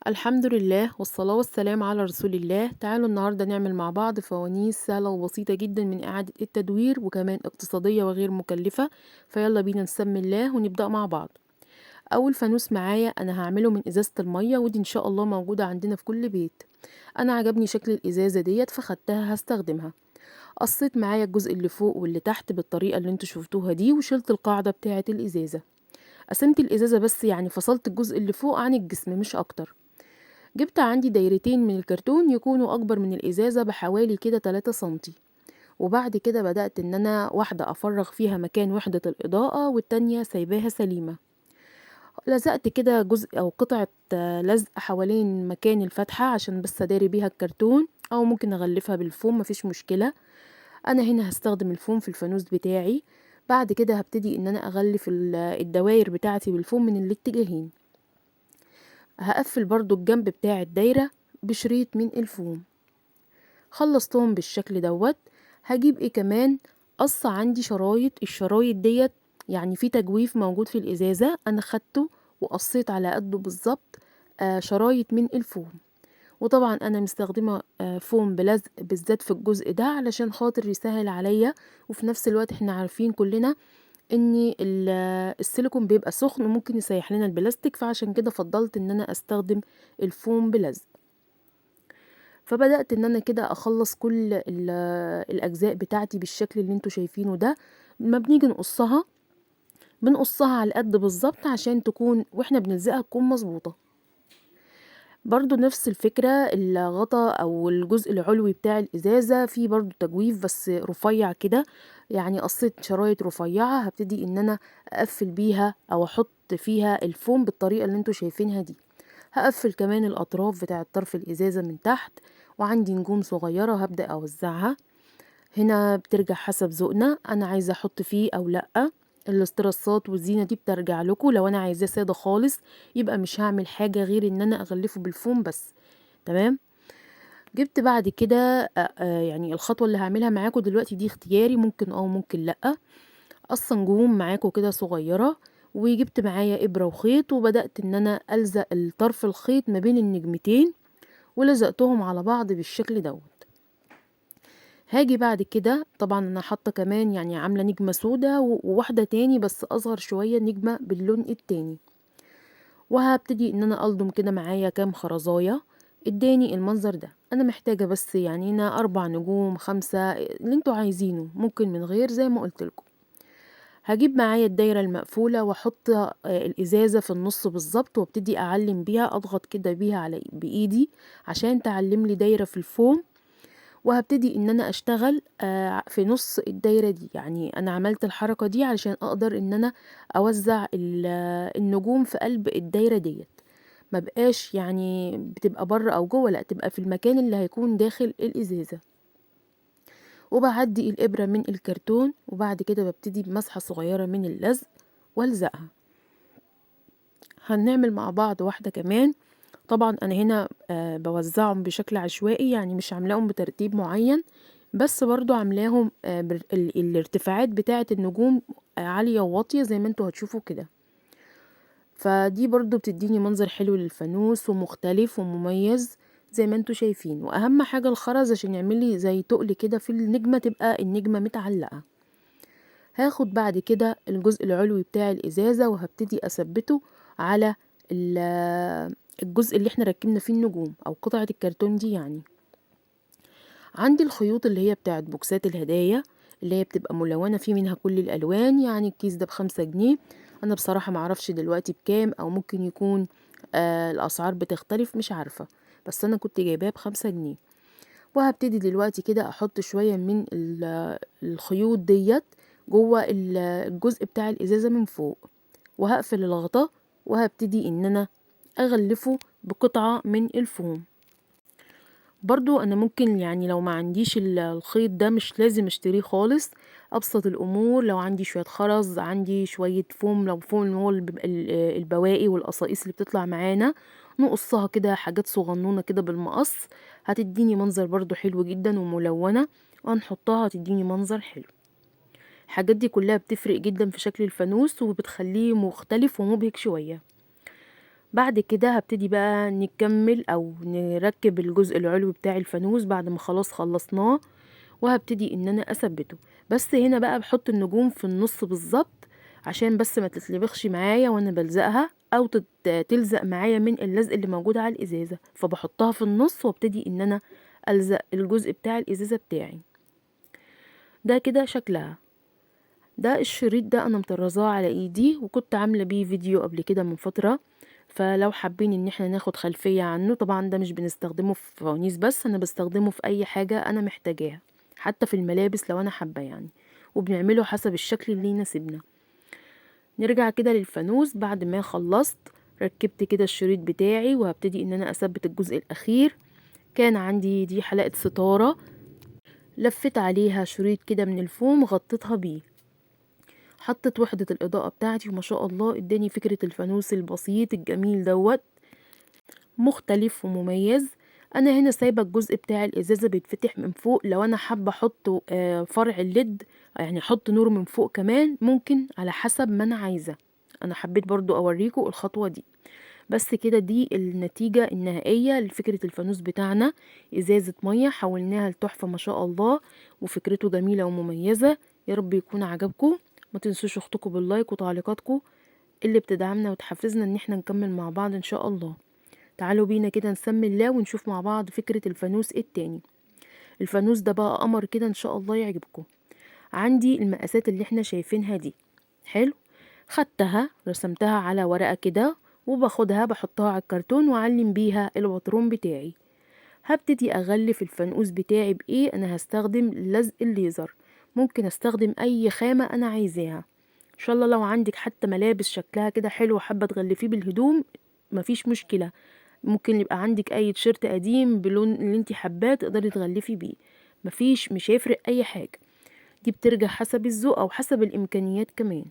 الحمد لله والصلاة والسلام على رسول الله. تعالوا النهاردة نعمل مع بعض فوانيس سهلة وبسيطة جدا من إعادة التدوير، وكمان اقتصادية وغير مكلفة. فيلا بينا نسمي الله ونبدأ مع بعض. أول فانوس معايا أنا هعمله من إزازة المية، ودي إن شاء الله موجودة عندنا في كل بيت. أنا عجبني شكل الإزازة ديت فخدتها هستخدمها. قصيت معايا الجزء اللي فوق واللي تحت بالطريقة اللي انتوا شفتوها دي، وشلت القاعدة بتاعة الإزازة. قسمت الإزازة بس، يعني فصلت الجزء اللي فوق عن الجسم مش أكتر. جبت عندي دايرتين من الكرتون يكونوا أكبر من الإزازة بحوالي كده 3 سنتي، وبعد كده بدأت إن أنا واحدة أفرغ فيها مكان وحدة الإضاءة والتانية سايباها سليمة. لزقت كده جزء أو قطعة لزق حوالين مكان الفتحة عشان بس أداري بيها الكرتون، أو ممكن أغلفها بالفوم مفيش مشكلة. أنا هنا هستخدم الفوم في الفانوس بتاعي. بعد كده هبتدي إن أنا أغلف الدواير بتاعتي بالفوم من الاتجاهين. هقفل برضو الجنب بتاع الدايرة بشريط من الفوم. خلصتهم بالشكل دوت. هجيب ايه كمان؟ قص عندي شرايط. الشرايط ديت يعني في تجويف موجود في الإزازة، أنا خدته وقصيت على قده بالظبط، شرايط من الفوم. وطبعا أنا مستخدمة فوم بلزق بالذات في الجزء ده علشان خاطر يسهل عليا، وفي نفس الوقت احنا عارفين كلنا ان السيليكون بيبقى سخن وممكن يسيح لنا البلاستيك، فعشان كده فضلت ان انا استخدم الفوم بلزق. فبدأت ان انا كده اخلص كل الاجزاء بتاعتي بالشكل اللي انتوا شايفينه ده. ما بنيجي نقصها بنقصها على قد بالظبط عشان تكون واحنا بنلزقها تكون مظبوطة. برضو نفس الفكرة، الغطا او الجزء العلوي بتاع الازازة فيه برضو تجويف بس رفيع كده، يعني قصيت شرايط رفيعة هبتدي ان انا اقفل بيها او احط فيها الفوم بالطريقة اللي انتوا شايفينها دي. هقفل كمان الاطراف بتاعة طرف الازازة من تحت، وعندي نجوم صغيرة هبدأ اوزعها. هنا بترجع حسب ذوقنا، انا عايزة احط فيه او لأ. الاسترسات والزينة دي بترجع لكم، لو انا عايزاه سادة خالص يبقى مش هعمل حاجة غير ان انا اغلفه بالفوم بس. تمام. جبت بعد كده، يعني الخطوة اللي هعملها معاكم دلوقتي دي اختياري، ممكن او ممكن لأ. قص نجوم معاكم كده صغيرة، وجبت معايا ابرة وخيط، وبدأت ان انا الزق الطرف الخيط ما بين النجمتين ولزقتهم على بعض بالشكل دوت. هاجي بعد كده طبعا انا حاطه كمان، يعني عامله نجمه سودا وواحده تاني بس اصغر شويه، نجمه باللون التاني. وهبتدي ان انا الضم كده معايا كام خرزايه اداني المنظر ده. انا محتاجه بس يعني هنا 4 نجوم 5 اللي انتوا عايزينه، ممكن من غير زي ما قلت لكم. هجيب معايا الدايره المقفوله واحط الازازه في النص بالظبط، وابتدي اعلم بيها، اضغط كده بيها على بايدي عشان تعلم لي دايره في الفوم. وهبتدي ان انا اشتغل في نص الدايرة دي. يعني انا عملت الحركة دي علشان اقدر ان انا اوزع النجوم في قلب الدايرة ديت، ما بقاش يعني بتبقى بره او جوه، لا تبقى في المكان اللي هيكون داخل الازازة. وبعدي الابرة من الكرتون، وبعد كده ببتدي بمسحة صغيرة من اللزق والزقها. هنعمل مع بعض واحدة كمان. طبعا انا هنا بوزعهم بشكل عشوائي، يعني مش عاملاهم بترتيب معين، بس برضو عاملاهم الارتفاعات بتاعة النجوم عالية وواطية زي ما انتوا هتشوفوا كده. فدي برضو بتديني منظر حلو للفانوس ومختلف ومميز زي ما انتوا شايفين. واهم حاجة الخرز عشان يعمل لي زي تقل كده في النجمة، تبقى النجمة متعلقة. هاخد بعد كده الجزء العلوي بتاع الازازة وهبتدي اثبته على الجزء اللي احنا ركبنا فيه النجوم او قطعة الكرتون دي. يعني عندي الخيوط اللي هي بتاعت بوكسات الهدايا اللي هي بتبقى ملونة في منها كل الالوان. يعني الكيس ده ب5 جنيه، انا بصراحة معرفش دلوقتي بكام، او ممكن يكون الاسعار بتختلف مش عارفة، بس انا كنت جايباه ب5 جنيه. وهبتدي دلوقتي كده احط شوية من الخيوط ديت جوه الجزء بتاع الازازة من فوق، وهقفل الغطا، وهبتدي ان انا اغلفه بقطعة من الفوم. برضو انا ممكن يعني لو ما عنديش الخيط ده مش لازم اشتريه خالص، ابسط الامور لو عندي شوية خرز، عندي شوية فوم، لو فوم اللي هو البواقي والقصاقيص اللي بتطلع معانا نقصها كده حاجات صغنونة كده بالمقص، هتديني منظر برضو حلو جدا وملونة، وهنحطها هتديني منظر حلو. الحاجات دي كلها بتفرق جدا في شكل الفانوس وبتخليه مختلف ومبهج شوية. بعد كده هبتدي بقى نكمل او نركب الجزء العلوي بتاع الفانوس بعد ما خلاص خلصناه، وهبتدي ان انا اثبته. بس هنا بقى بحط النجوم في النص بالظبط عشان بس ما تتلبخش معايا وانا بلزقها، او تلزق معايا من اللزق اللي موجود على الازازة، فبحطها في النص وابتدي ان انا الزق الجزء بتاع الازازة بتاعي. ده كده شكلها. ده الشريط ده انا مطرزاه على ايدي، وكنت عاملة بيه فيديو قبل كده من فترة، فلو حابين ان احنا ناخد خلفية عنه. طبعا ده مش بنستخدمه في فوانيس بس، انا بستخدمه في اي حاجة انا محتاجاها، حتى في الملابس لو انا حابة يعني، وبنعمله حسب الشكل اللي يناسبنا. نرجع كده للفانوس. بعد ما خلصت ركبت كده الشريط بتاعي، وهبتدي ان انا اثبت الجزء الاخير. كان عندي دي حلقة ستارة لفيت عليها شريط كده من الفوم غطيتها بيه، حطيت وحدة الإضاءة بتاعتي، وما شاء الله اداني فكرة الفانوس البسيط الجميل دوت، مختلف ومميز. انا هنا سايبة الجزء بتاع الازازة بيتفتح من فوق، لو انا حابة احط فرع ال LED، يعني احط نور من فوق كمان ممكن، على حسب ما انا عايزة. انا حبيت برضو اوريكم الخطوة دي. بس كده دي النتيجة النهائية لفكرة الفانوس بتاعنا، ازازة مية حولناها لتحفة ما شاء الله، وفكرته جميلة ومميزة. يا رب يكون عجبكم. ما تنسوش اختكم بال like وتعليقاتكم اللي بتدعمنا وتحفزنا ان احنا نكمل مع بعض ان شاء الله. تعالوا بينا كده نسمي الله ونشوف مع بعض فكرة الفانوس التاني. الفانوس ده بقى قمر كده ان شاء الله يعجبكم. عندي المقاسات اللي احنا شايفينها دي، حلو، خدتها رسمتها على ورقة كده، وباخدها بحطها على الكرتون واعلم بيها الباترون بتاعي. هبتدي اغلف الفانوس بتاعي بايه؟ انا هستخدم لزق الليزر، ممكن استخدم اي خامة انا عايزاها. ان شاء الله لو عندك حتى ملابس شكلها كده حلو وحابة تغلفيه بالهدوم مفيش مشكلة، ممكن يبقى عندك اي تيشيرت قديم بلون اللي انتي حباه تقدري تغلفي بيه، مش هيفرق اي حاجة. دي بترجع حسب الذوق او حسب الامكانيات كمان.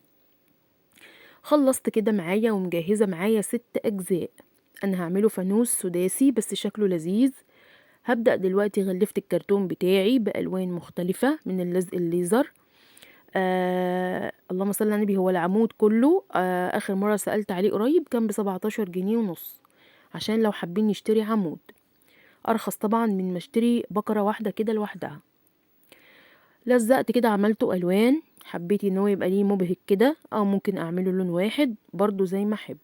خلصت كده معايا ومجهزة معايا 6 اجزاء. انا هعمله فانوس سداسي بس شكله لذيذ. هبدأ دلوقتي غلفت الكرتون بتاعي بألوان مختلفة من اللزق الليزر. اللهم صل على النبي. هو العمود كله آخر مرة سألت عليه قريب كان بسبعتاشر جنيه ونص، عشان لو حابين يشتري عمود أرخص طبعا من ما اشتري بكرة واحدة كده لوحدها. لزقت كده عملته ألوان، حبيت ان هو يبقى ليه مبهج كده، او ممكن اعمله لون واحد برضو زي ما احب.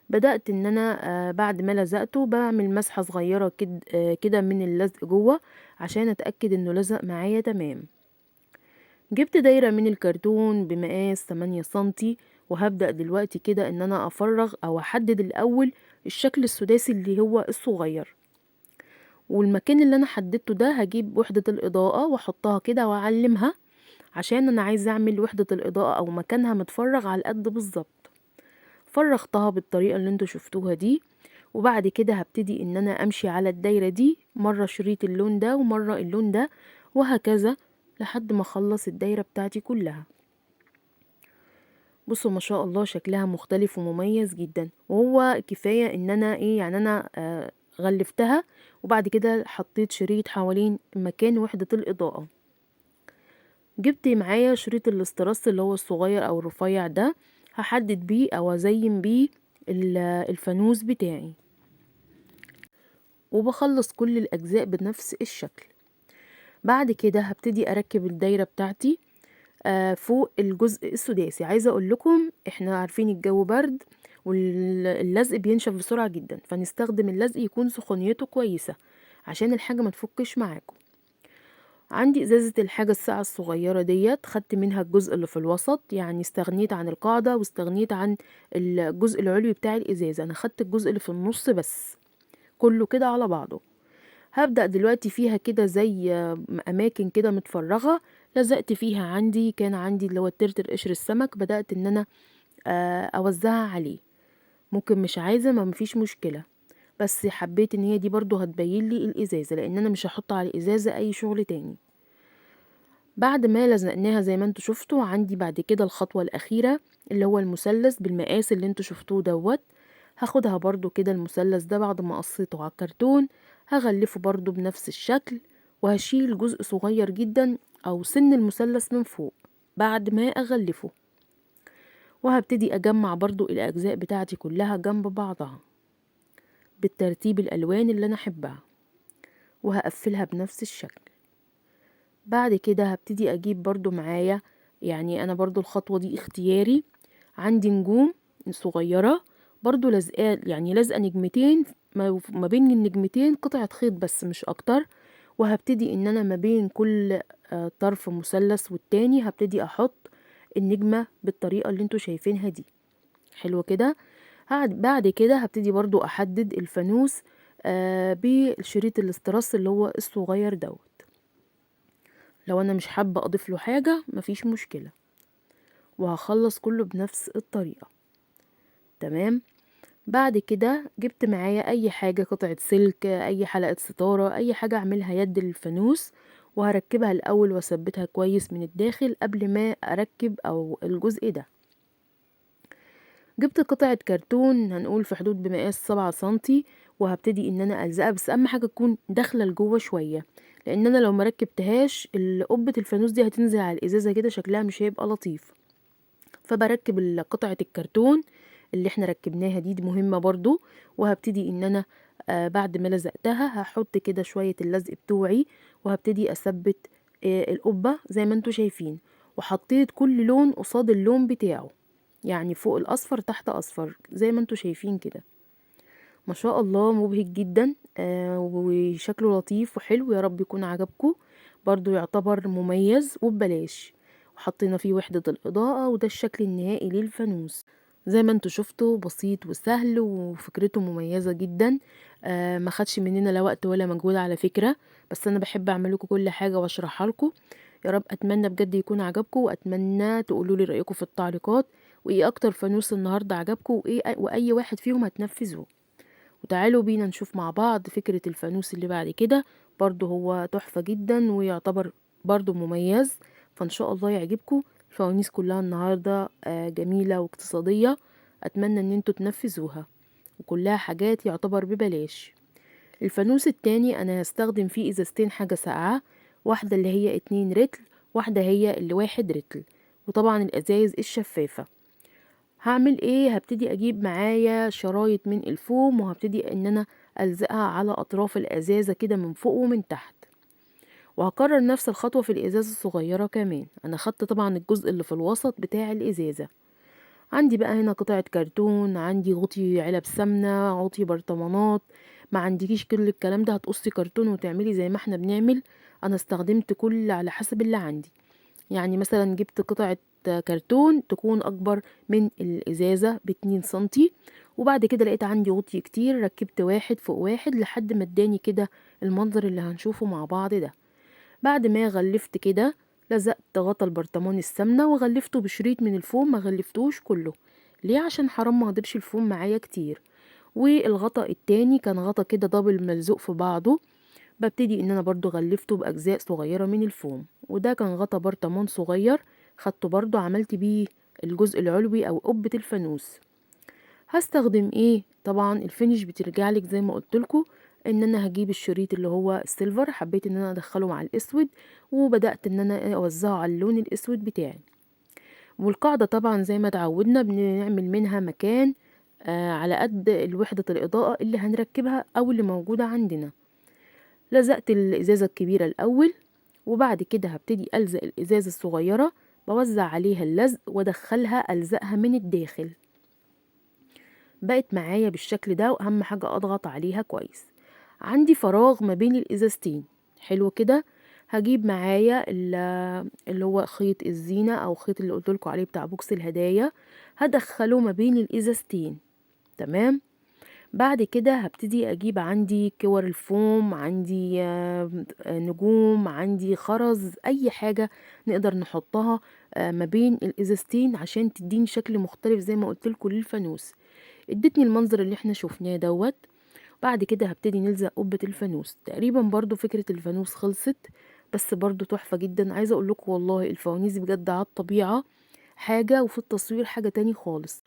بدأت ان انا بعد ما لزقته بعمل مسحة صغيرة كده من اللزق جوه عشان اتأكد انه لزق معايا تمام. جبت دايرة من الكرتون بمقاس 8 سنتي، وهبدأ دلوقتي كده ان انا افرغ او احدد الاول الشكل السداسي اللي هو الصغير، والمكان اللي انا حددته ده هجيب وحدة الاضاءة واحطها كده واعلمها، عشان انا عايزة اعمل وحدة الاضاءة او مكانها متفرغ على القد بالظبط. فرغتها بالطريقة اللي انتوا شفتوها دي، وبعد كده هبتدي ان انا امشي على الدايرة دي، مرة شريط اللون ده ومرة اللون ده وهكذا لحد ما اخلص الدايرة بتاعتي كلها. بصوا ما شاء الله شكلها مختلف ومميز جدا. وهو كفاية ان انا ايه يعني انا غلفتها وبعد كده حطيت شريط حوالين مكان وحدة الإضاءة. جبت معايا شريط الاسترس اللي هو الصغير او الرفيع ده، هحدد بيه او ازين بيه الفانوس بتاعي، وبخلص كل الاجزاء بنفس الشكل. بعد كده هبتدي اركب الدايرة بتاعتي فوق الجزء السداسي. عايزة اقول لكم احنا عارفين الجو برد واللزق بينشف بسرعة جدا، فنستخدم اللزق يكون سخونيته كويسة عشان الحاجة ما تفكش معاكم. عندي ازازة الحاجة الساقعة الصغيرة ديت، خدت منها الجزء اللي في الوسط، يعني استغنيت عن القاعدة واستغنيت عن الجزء العلوي بتاع الازازة، انا خدت الجزء اللي في النص بس كله كده على بعضه. هبدأ دلوقتي فيها كده زي اماكن كده متفرغة، لزقت فيها عندي كان عندي اللي هو الترتر قشر السمك، بدأت ان انا اوزعها عليه. ممكن مش عايزة ما مفيش مشكلة، بس حبيت ان هي دي برضو هتبين لي الازازة، لان انا مش هحط على الازازة اي شغل تاني. بعد ما لزقناها زي ما انتوا شفتوا، عندي بعد كده الخطوة الاخيرة اللي هو المثلث بالمقاس اللي انتوا شفتوه دوت. هاخدها برضو كده المثلث ده بعد ما قصيته على الكرتون، هغلفه برضو بنفس الشكل، وهشيل جزء صغير جدا او سن المثلث من فوق بعد ما اغلفه. وهبتدي اجمع برضو الاجزاء بتاعتي كلها جنب بعضها بالترتيب الالوان اللي انا احبها، وهقفلها بنفس الشكل. بعد كده هبتدي اجيب برضو معايا، يعني انا برضو الخطوة دي اختياري، عندي نجوم صغيرة برضو لازقة، يعني لازقة نجمتين، ما بين النجمتين قطعة خيط بس مش اكتر. وهبتدي ان انا ما بين كل طرف مثلث والتاني هبتدي احط النجمة بالطريقة اللي انتوا شايفينها دي. حلو كده. بعد كده هبتدي برضو احدد الفانوس بالشريط الاسترس اللي هو الصغير دوت. لو انا مش حابة اضيف له حاجة مفيش مشكلة، وهخلص كله بنفس الطريقة. تمام. بعد كده جبت معايا اي حاجة، قطعة سلك، اي حلقة ستارة، اي حاجة اعملها يد للفانوس، وهركبها الاول واثبتها كويس من الداخل قبل ما اركب او الجزء ده. جبت قطعة كرتون هنقول في حدود بمقاس 7 سنتي، وهبتدي ان انا الزقها، بس اهم حاجة تكون داخلة لجوه شوية، لان انا لو مركبتهاش قبة الفانوس دي هتنزل على الازازة كده، شكلها مش هيبقى لطيف. فبركب قطعة الكرتون اللي احنا ركبناها دي مهمة برضو. وهبتدي ان انا بعد ما لزقتها هحط كده شوية اللزق بتوعي، وهبتدي اثبت القبة زي ما انتوا شايفين. وحطيت كل لون قصاد اللون بتاعه، يعني فوق الاصفر تحت اصفر زي ما انتوا شايفين كده. ما شاء الله مبهج جدا، وشكله لطيف وحلو. يا رب يكون عجبكم، برضو يعتبر مميز وببلاش. وحطينا فيه وحدة الإضاءة، وده الشكل النهائي للفانوس زي ما انتوا شفتوا، بسيط وسهل وفكرته مميزة جدا. ما خدش مننا لا وقت ولا مجهود على فكرة، بس انا بحب اعمل لكم كل حاجة واشرحها لكم. يا رب اتمنى بجد يكون عجبكم، واتمنى تقولوا لي رأيكم في التعليقات، وايه اكتر فانوس النهاردة عجبكم، واي واحد فيهم هتنفذوه. وتعالوا بينا نشوف مع بعض فكرة الفانوس اللي بعد كده، برضو هو تحفة جدا ويعتبر برضو مميز، فإن شاء الله يعجبكم. الفوانيس كلها النهاردة جميلة واقتصادية، أتمنى إن انتوا تنفذوها، وكلها حاجات يعتبر ببلاش. الفانوس التاني أنا هستخدم فيه إزازتين حاجة ساقعة، واحدة اللي هي 2 رتل، واحدة هي اللي 1 رتل، وطبعا الأزايز الشفافة. هعمل ايه؟ هبتدي اجيب معايا شرايط من الفوم، وهبتدي ان انا الزقها على اطراف الازازة كده من فوق ومن تحت، وهكرر نفس الخطوة في الازازة الصغيرة كمان. انا خدت طبعا الجزء اللي في الوسط بتاع الازازة. عندي بقى هنا قطعة كرتون، عندي غطي علب سمنة، غطي برطمانات. ما عندكيش كل الكلام ده هتقصي كرتون وتعملي زي ما احنا بنعمل. انا استخدمت كل على حسب اللي عندي، يعني مثلا جبت قطعة كرتون تكون اكبر من الازازة ب2 سنتي، وبعد كده لقيت عندي غطي كتير ركبت واحد فوق واحد لحد ما اداني كده المنظر اللي هنشوفه مع بعض ده. بعد ما غلفت كده لزقت غطا البرطمان السمنة وغلفته بشريط من الفوم، ما غلفتوش كله ليه؟ عشان حرام ما هضيبش الفوم معايا كتير. والغطا التاني كان غطا كده double ملزوق في بعضه، ببتدي ان انا برضو غلفته باجزاء صغيرة من الفوم، وده كان غطا برطمان صغير خدته برضو عملت بيه الجزء العلوي او قبة الفانوس. هستخدم ايه؟ طبعا ال finish بترجع لك زي ما قلت لكم ان انا هجيب الشريط اللي هو ال silver، حبيت ان انا ادخله مع الاسود، وبدأت ان انا اوزعه على اللون الاسود بتاعي. والقاعدة طبعا زي ما اتعودنا بنعمل منها مكان على قد الوحدة الإضاءة اللي هنركبها او اللي موجودة عندنا. لزقت الإزازة الكبيرة الأول، وبعد كده هبتدي ألزق الإزازة الصغيرة، بوزع عليها اللزق وادخلها ألزقها من الداخل. بقت معايا بالشكل ده، وأهم حاجة أضغط عليها كويس. عندي فراغ ما بين الإزازتين، حلو كده. هجيب معايا اللي هو خيط الزينة أو خيط اللي قلتلكوا عليه بتاع box الهدايا، هدخله ما بين الإزازتين، تمام. بعد كده هبتدي أجيب عندي كور الفوم، عندي نجوم، عندي خرز، أي حاجة نقدر نحطها ما بين الإزازتين عشان تديني شكل مختلف زي ما قلتلكوا للفانوس. ادتني المنظر اللي احنا شفناه دوت. بعد كده هبتدي نلزق قبة الفانوس. تقريبا برضو فكرة الفانوس خلصت، بس برضو تحفة جدا. عايزة اقول لكم والله الفوانيس بجد على الطبيعة حاجة، وفي التصوير حاجة تاني خالص.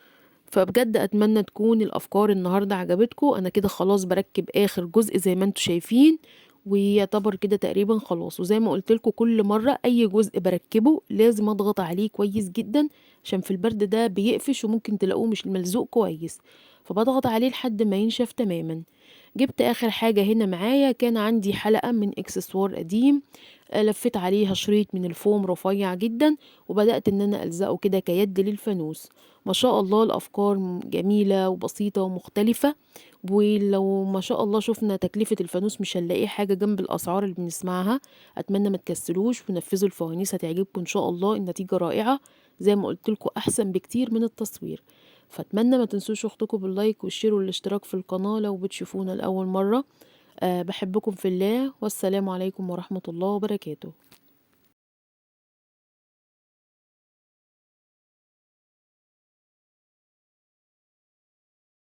فبجد اتمنى تكون الافكار النهاردة عجبتكم. انا كده خلاص بركب اخر جزء زي ما انتم شايفين، ويعتبر كده تقريبا خلاص. وزي ما قلت لكم كل مرة اي جزء بركبه لازم اضغط عليه كويس جدا، عشان في البرد ده بيقفش وممكن تلاقوه مش ملزوق كويس، فبضغط عليه لحد ما ينشف تماما. جبت اخر حاجة هنا معايا، كان عندي حلقة من اكسسوار قديم، لفيت عليها شريط من الفوم رفيع جدا، وبدأت ان انا الزقه كده كيد للفانوس. ما شاء الله الافكار جميلة وبسيطة ومختلفة، ولو ما شاء الله شفنا تكلفة الفانوس مش هنلاقي حاجة جنب الاسعار اللي بنسمعها. اتمنى ما تكسلوش ونفذوا الفوانيس، هتعجبكم ان شاء الله، النتيجة رائعة زي ما قلت لكم، احسن بكتير من التصوير. فاتمنى ما تنسوش اختكم بال like وال share والاشتراك في القناة لو بتشوفونا لأول مرة. بحبكم في الله، والسلام عليكم ورحمة الله وبركاته.